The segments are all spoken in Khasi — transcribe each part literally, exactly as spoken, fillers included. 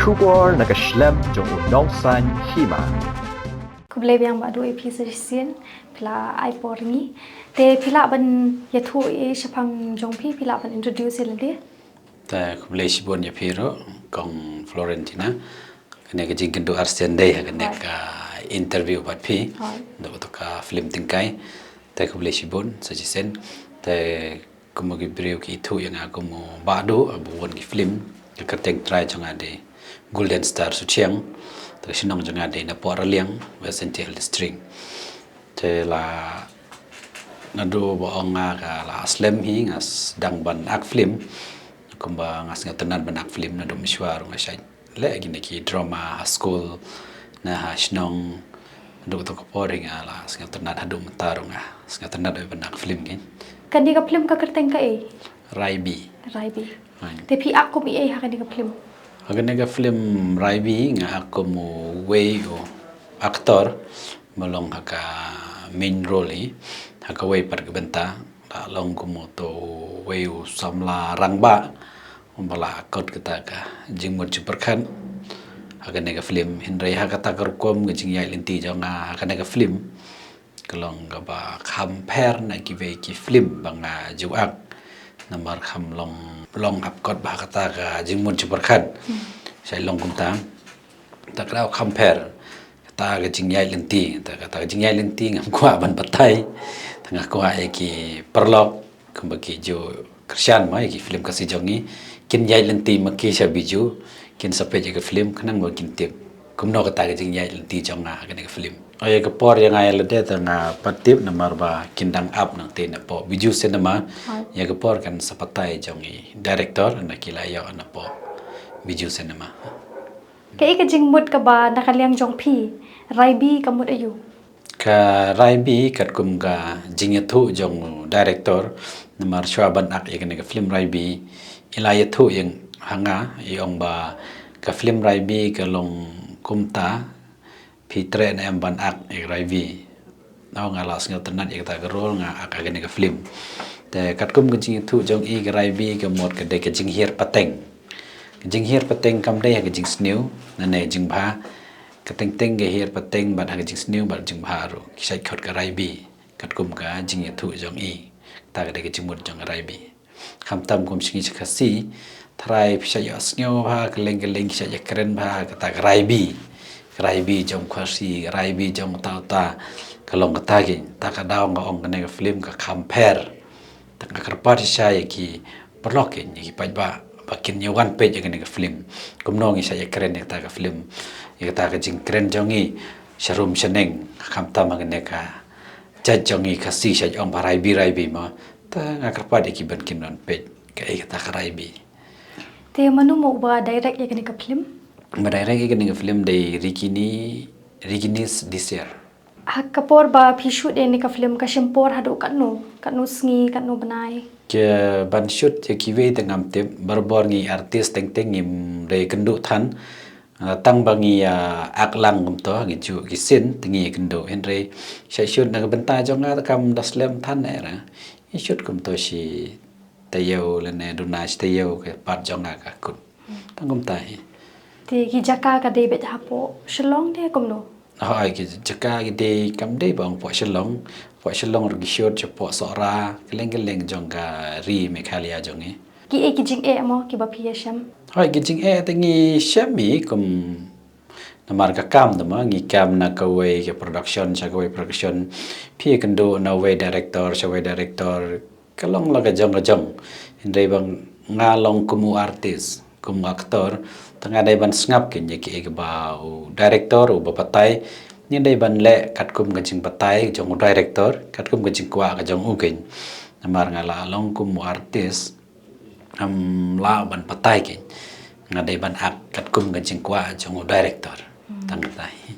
Khubor na ka shlem jong u nongsaiñ hima. Khublei biang Bah Duh ïa phi sa shisien, phi la ai por ngi. Te phi lah ban ïathuh ïa shaphang jong phi, phi lah ban introduce ïa lade. Te khublei shibun ïa phi ruh, Kong Florentina. Kane ka jingkynduh arsien dei ha kane ka interview bad phi. Hooid. Dei bad ka film Tyngkai. Te khublei shibun sa shisien. Te kum ki briew ki ithuh ïa nga kum u Bah Duh, ba won ki film. Ka kyrteng trai jong nga dei Golden Star Suchiang. Te ka shnong jong nga dei na Pyrshah Raliang, West Jaintia Hills District. Te la naduh ba ong nga ka la slem hi nga sdang ban act film. Kumba nga sngewtynnat ban act film naduh mynshuwa ruh nga shait leh kine ki drama ha skul, na ha shnong. Naduh kato ka por hi nga la sngewtynnat, haduh mynta ruh nga sngewtynnat ban act film ki. Kane ka film ka kyrteng kaei? Raibi. Raibi. Te phi act kum ei ha kane ka film? Ha kane ka film Raibi nga act kum uwei u actor, ba long ha ka main role hi, ha kawei pat ka bynta la long kum uto uwei u samla rangbah, ba la kot kata ka jingmut jingpyrkhat ha kane ka film. Hynrei ha kata ka rukom ka jingïaid lynti jong nga ha kane ka film ka long kaba kham pher na kiwei ki film ba nga ju act. Namar kham long, long hap kot ba ha kata ka jingmut jingpyrkhat. Shait long kumta. Ta ka daw kham pher. Kata ka jingïaid lynti, ta kata ka jingïaid lynti ngam kwah ban batai. Ta nga kwah ïa ki paralok kumba ki ju kyrshan ma ïa ki film Khasi jong ngi, kin ïaid lynti ma ki sha Bijou, kin sa peit ïa ka film khnang ba kin tip kumno kata ka jingïaid lynti jong nga ha kane ka film. Ïa ka por ïa nga ïa lade ta nga pat tip namar ba kin dang ap nangta napoh Bijou Cinema. Ïa ka por kan sa batai jong i director, na ki la ïoh napoh Bijou Cinema. Kaei ka jingmut kaba na ka liang jong phi, Raibi ka mut aïu? Ka Raibi katkum ka jingïathuh jong u director, namar shuwa ban act ïa kane ka film Raibi, i la ïathuh ïa nga, i ong ba ka film Raibi ka long kumta, phi treh ne em ban act ïa ka Raibi. Nga la sngewtynnat ïa kata ka role, nga act ha kane ka film. Te katkum ka jingïathuh jong i, ka Raibi ka mut ka dei ka jinghiar pateng. Ka jinghiar pateng kam dei ha ka jingsniew ne jingbha. Ka teng teng ka hiar pateng bad ha ka jingsniew bad jingbha ruh ki shait khot ka Raibi katkum ka jingïathuh jong i. Kata ka dei ka jingmut jong ka Raibi. Khamtam kum sha ngi sha Khasi, tharai phi shait ïohsngew bha, kylleng kylleng ki shait ïakren bha kata ka Raibi. Ka Raibi jong Khasi, ka Raibi jong uta uta, ka long kata ki. Ta ka daw nga ong kane ka film ka kham pher. Ta nga kyrpad shisha ïa ki paralok, ïa ki paidbah ba kin ïa wan peit ïa kane ka film. Kumno ngi shait ïakren ïa kata ka film, ïa kata ka jingkren jong ngi sharum shaneng, khamtam ha kane ka jait jong ngi Khasi shait ong ba Raibi Raibi ma. Ta nga kyrpad ïa ki ban kin wan peit kaei kata ka Raibi. Te mano mo uba direct ïa kane ka film? Ba direct ïa kane ka film dei Rigini, Riginis Disher. Ha ka por ba phi shoot ïa kane ka film ka shim por haduh katno, katno sngi, katno bnai? Ka ban shoot ïa kiwei te ngam tip, barabor ngi artist teng teng ngim dei kynduh than. Ah, tang ba ngi, ah, act lang kumto, ngi ju ki scene te ngi kynduh, hynrei shait shoot na ka bynta jong nga te kam da slem than eh ra. Ngi shoot kumto shi taïew lane duna shi taïew ka part jong nga ka kut. Tang kumta hi. Te ki jaka ka dei beit hapoh Shillong te kumno? Hooid, ki jaka ki dei kam dei ba ong poh Shillong. Poh Shillong ruh ki shoot shapoh Sohra, kylleng kylleng jong ka ri Meghalaya jong ngi. Kiei ki jingeh mo kiba phi ïa shem? Hooid, ki jingeh te ngi shem hi kum namar ka kam te mo, ngi kam na kawei ka production sha kawei production. Phi ïa kynduh na wei director sha wei director. Ka long la ka jong ka jong. Hynrei ba nga long kum u artist, kum u actor, te nga dei ban sngap kein ïa kiei kiba u director uba batai. Ngi dei ban leh katkum ka jingbatai jong u director, katkum ka jingkwah ka jong u kein. Namar nga la long kum u artist, ngam lah ban batai kein. Nga dei ban act katkum ka jingkwah jong u director. Tang kata hi.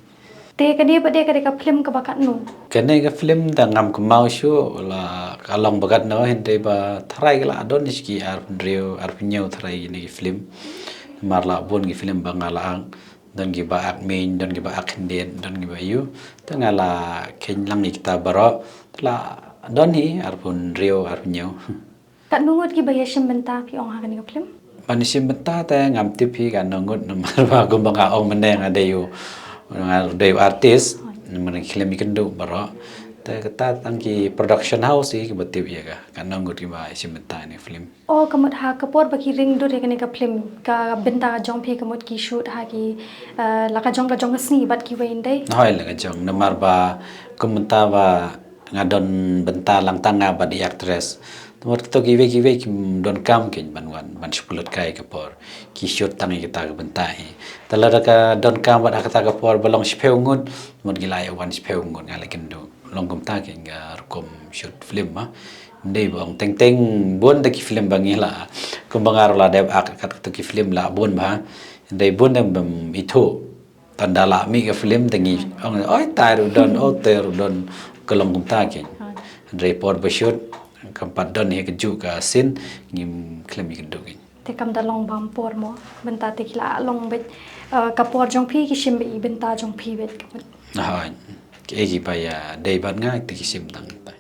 Te kane pat de ka dei ka film kaba katno? Kane ka film te ngam kynmaw shuh la ka long ba katno, hynrei ba tharai ka la don shi ki arphew hynriew, arphew hynñiew tharai kine ki film. Namar la bun ki film ba nga la act, don kiba act main, don kiba act khyndiat, don kiba ïoh. Te nga la kheiñ lang ïa kita baroh, te la don hi arphew hynriew, arphew hynñiew. Katno ngut kiba ïa shim bynta phi ong ha kane ka film? Ban ïa shim bynta te ngam tip hi katno ngut, namar ba kumba nga ong mynne nga dei u, nga dei u artist, namar nga khlem ïakynduh baroh. Te kata tang ki production house hi kiba tip ïa ka, katno ngut kiba ïa shim bynta ïa kane ka film. O, ka mut ha ka por ba ki ring dur ïa kane ka film, ka bynta ka jong phi ka mut ki shoot ha ki, eh, la ka jong ka jong ka sngi bad kiwei ndei? Hooid, la ka jong, namar ba kum mynta ba nga don bynta lang tang nga bad i actress. Te mut kito kiwei kiwei kim don kam kein ban wan, ban shu pynlut kai ka por. Ki shoot tang ïa kata ka bynta hi. Te lada ka don kam bad ha kata ka por ba long shiphew ngut, te mut ki la ïa wan shiphew ngut, nga la ïakynduh. Long kumta kein ka rukom shoot film ma. Ym dei ba ong teng teng bun da ki film ba ngi la. Kumba nga ruh la dep act kat kito ki film la bun bha. Ym dei bun da bym ithuh. Tang da la mih ka film te ngi ong, oi, tai ruh don, oi, tai ruh don, ka long kumta kein. Hynrei por ba shoot, kam pat don hi kajuh ka scene, ngim khlem ïakynduh kein. Te kam da long bam por mo, bynta te ki la long beit, eh, ka por jong phi ki shim beit i bynta jong phi beit ka mut. Hooid, kiei kiba ïadei bad nga te ki shim tang tai.